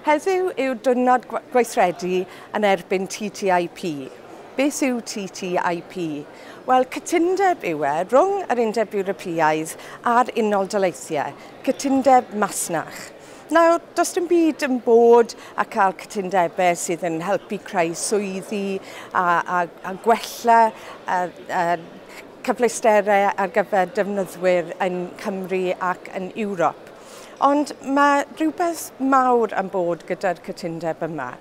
Heddiw yw'r diwrnod gweithredu yn erbyn TTIP. Beth yw TTIP? Wel, cytundeb yw e rhwng yr Undeb Ewropeaidd a'r Unol Daleithiau, cytundeb masnach. Nawr, does dim byd yn bod a cael cytundebau sydd yn helpu creu swyddi a gwella a cyfleusterau ar gyfer defnyddwyr yn Cymru ac yn Ewrop. Ond mae rhywbeth mawr yn bod gyda'r cytundeb yma.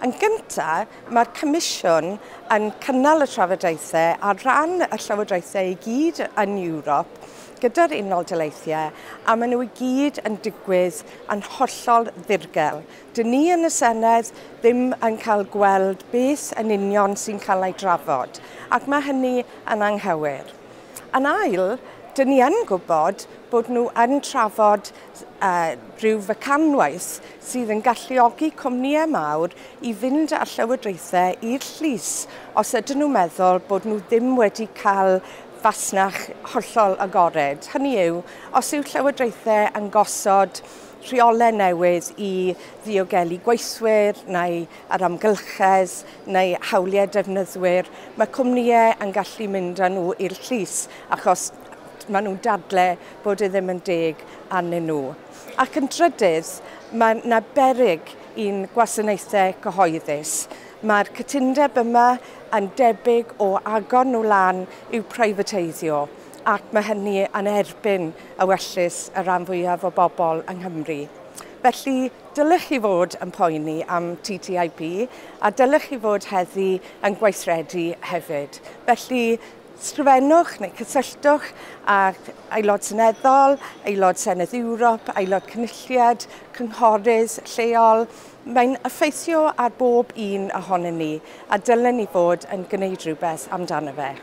Yn gyntaf, mae'r Comisiwn yn cynnal y trafodaethau ar ran y llywodraethau i gyd yn Ewrop gyda'r Unol Daleithiau, a maen nhw i gyd yn digwydd yn hollol ddirgel. Dyn ni yn y Senedd ddim yn cael gweld beth yn union sy'n cael ei drafod, ac mae hynny yn anghywir. Yn ail, dyn ni yn gwybod bod nhw yn trafod rhyw fecanwaith sydd yn galluogi cwmnïau mawr i fynd â'r llywodraethau i'r llys os ydyn nhw'n meddwl bod nhw ddim wedi cael fasnach hollol agored. Hynny yw, os yw llywodraethau yn gosod rheolau newydd i ddiogelu gweithwyr neu yr amgylchedd neu hawliau defnyddwyr, mae cwmnïau yn gallu mynd â nhw i'r llys achos maen nhw'n dadle bod e ddim yn deg arnyn nhw. Ac yn drydydd, mae yna beryg i'n gwasanaethau cyhoeddus. Mae'r cytundeb yma yn debyg o agor nhw lan i'w privateisio, ac mae hynny yn erbyn ewyllys y rhan fwyaf o bobl yng Nghymru. Felly, dylech chi fod yn poeni am TTIP a dylech chi fod heddi yn gweithredu hefyd. Felly, sgrifennwch neu cysylltwch â Aelod Seneddol, Aelod Senedd Ewrop, Aelod Cynulliad, Cynghorydd lleol. Mae'n effeithio ar bob un ohonyn ni a dylen ni fod yn gwneud rhywbeth amdano fe.